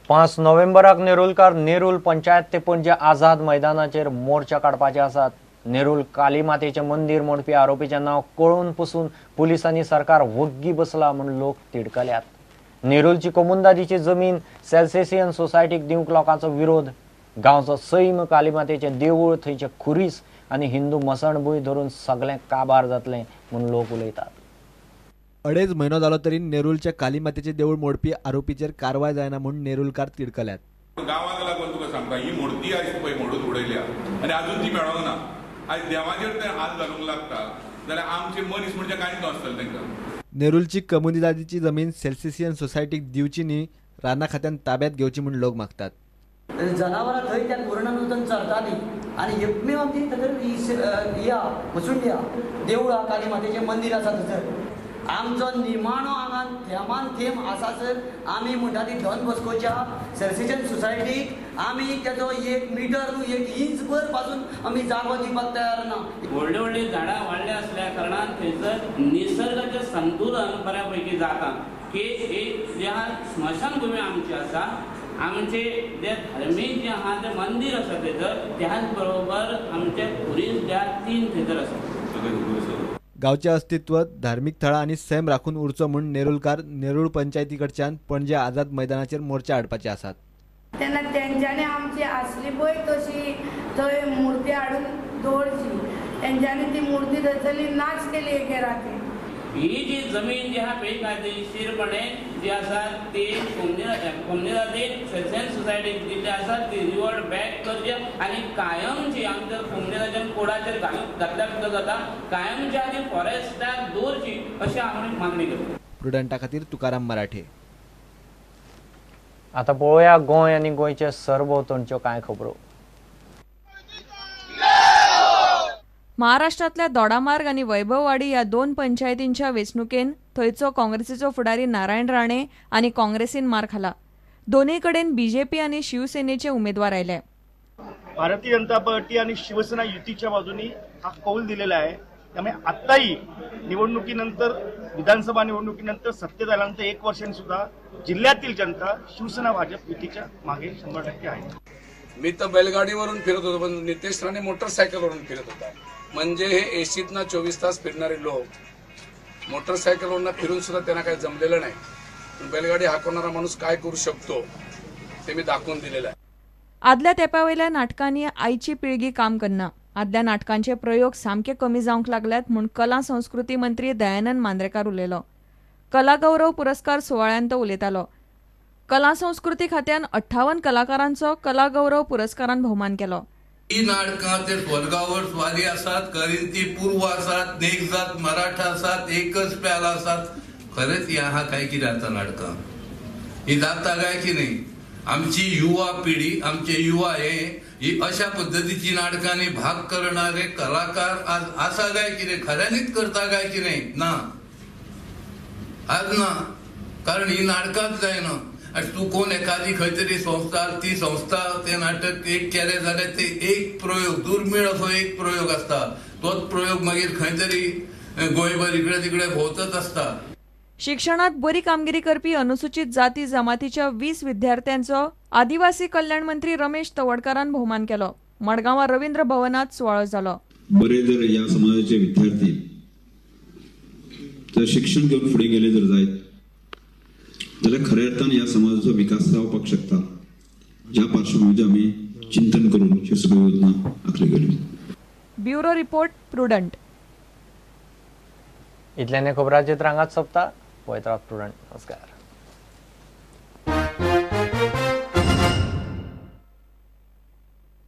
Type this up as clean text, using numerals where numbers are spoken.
5 नोव्हेंबराक नेरुलकार नेरूल पंचायत ते पणजे आझाद मैदानाचेर मोर्चा काडपाचे आसात। नेरूल काली मातेचें मंदीर मोडपी आरोपीचें नांव कळून पसून पुलिसांनी सरकार वग्गी बसला म्हूण लोक तिडकल्यात। नेरूलची कोमुंदादीची जमीन सेल्सेसियन सोसायटीक दिवंक लोकांचो विरोध। गांवचो सैम, काली मातेचें देवूळ, थंयचें खुरीस आनी हिंदू मसणभूंय धरून सगळें काबार जातलें म्हूण लोक उलयतात। 2.5 म्हयनो जालो तरी नेरूलच्या कालीमातेचे देऊळ मोडपी आरोपीचेर कारवाय जायना म्हूण नेरूलकार तिडकल्यात। गांवाक लागून तुका सांगता, ही मूर्ती आयज पळय मोडून उडयल्या आनी अजून ती मेळोंक ना। आयज देवाचेर ते हात घालूंक लागता जाल्यार आमचे मनीस म्हणजे कांयच नासतलें तांकां। नेरूलची कम्युनिदादीची जमीन सेल्सिसियन सोसायटीक दिवची न्ही, राना खात्यान ताब्यात घेवची म्हूण लोक मागतात। जनावरां थंय त्या कुरणान वचून चरताली आनी एकमेव आमची थंयसर ही मसुंडी देवळां काली मातेचें मंदीर आसा थंयसर। आमचो निमाणो हांगा थेमान थेम आसासर आमी म्हणटा ती धन बस्कोच्या सेल्सिशन सोसायटीक आमी तेजो 1 मिटर न्हू 1 इंच भर पासून आमी जागो दिवपाक तयार ना। व्हडली व्हडली झाडां वाडल्या आसल्या कारणान थंयसर निसर्गाचें संतुलन बऱ्या पैकी जाता की एक जे आहा स्मशानभुमी आमची आसा, आमचे जे धार्मीक जे आहा ते मंदीर आसा थंयसर, त्याच बरोबर आमचे खुरीस जे आहा 3 थंयसर आसा। गांवचे अस्तित्व, धार्मिक थळां आनी सैम राखून उरचो म्हूण नेरूलकार नेरूळ पंचायतीकडच्यान पणजे आझाद मैदानाचेर मोर्चा हाडपाचे आसात। तेन्ना तेंच्यांनी आमची आसली पळय तशी थंय मूर्ती हाडून दवरची, तेंच्यांनी ती मूर्ती थंयसरली नाच केली एके राती। ही जी जमीन जी आहा बेकायदेशीरपणे जी आसा ती कोमुनिदादीन सेल्सेन सोसायटीक दिल्ली आसा, ती रिवर्ट बॅक करची आनी कायमची आमच्या कोमुनिदादीन कोडाचेर घातल्यार सुद्दां जाता, कायमची आनी फॉरेस्टाक दवरची अशी आमी मागणी करता। प्रुडंटा खातीर तुकाराम मराठे। आतां पळोवया गोंय आनी गोंयचे सरभोंवतणच्यो कांय खबरो। महाराष्ट्रांतल्या दोडामार्ग आनी वैभववाडी ह्या 2 पंचायतींच्या वेंचणुकेन थंयचो काँग्रेसीचो फुडारी नारायण राणे आनी काँग्रेसीन मार खाला। दोनूय कडेन बीजेपी आनी शिवसेनेचे उमेदवार आयले। भारतीय जनता पार्टी आणि शिवसेना युतीच्या बाजूनी हा कौल दिलेला आहे, त्यामुळे आताही निवडणुकीनंतर, विधानसभा निवडणुकीनंतर सत्तेत आल्यानंतर 1 वर्षांनी सुद्धा जिल्ह्यातील जनता शिवसेना भाजप युतीच्या मागे 100% आहे। मी तर बैलगाडीवरून फिरत होतो, पण नितेश राणे मोटरसायकलवरून फिरत होता। म्हणजे हे एसीतना 24 तास फिरणारे लोक मोटरसायकलवरून फिरून सुद्धा त्यांना काही जमलेलं नाही, पण बैलगाडी हाकवणारा माणूस काय करू शकतो ते मी दाखवून दिलेलं आहे। आदल्या तेंपा वयल्या नाटकांनी आयची पिळगी काम करना। आदल्या नाटकांचे प्रयोग सामके कमी जावंक लागल्यात म्हूण कला संस्कृती मंत्री दयानंद मांद्रेकार उलयलो। कला गौरव पुरस्कार सुवाळ्यांत तो उलयतालो। कला संस्कृती खात्यान 58 कलाकारांचो कला गौरव पुरस्कारान भोवमान केलो। ही नाटकां ते स्वर्गावर स्वारी आसात, करिंती पूर्व आसात, नेकजात मराठा आसात, एकच प्याला आसात। खरेंच ही आहा काय कितें आतां नाटकां ही जाता काय की नाही? आमची युवा पिढी, आमचे युवा हे ही अशा पद्दतीची नाटकांनी भाग करणारे कलाकार आज आसा काय कितें? खऱ्यांनीच करता काय की नाही? ना, आज ना, कारण ही नाटकांच जायना। आनी चुकून एखादी खंय तरी संस्था, ती संस्था ते नाटक एक केलें जाल्यार ते एक प्रयोग, दुर्मीळ असो एक प्रयोग आसता, तोच प्रयोग मागीर खंय तरी गोंयभर इकडे तिकडे भोंवतच आसता। शिक्षणात बरी कामगिरी करपी अनुसूचित जाती जमातीच्या 20 विद्यार्थ्यांचो आदिवासी कल्याण मंत्री रमेश तवडकारान भोवमान केलो। मडगांवां रवींद्र भवनात सुवाळो जालो। बरे जर ह्या समाजाचे विद्यार्थी जर शिक्षण घेवन फुडें गेले जर जायत जाल्यार खऱ्या अर्थान ह्या समाजाचो विकास जावपाक शकता। ज्या पार्श्वभूमीचेर आमी चिंतन करून ह्यो सगळ्यो योजना आखल्यो गेल्यो। Bureau report, Prudent. इतल्याने खबरांचे रांगात सोंपता। पळयत राव प्रुडंट। नमस्कार।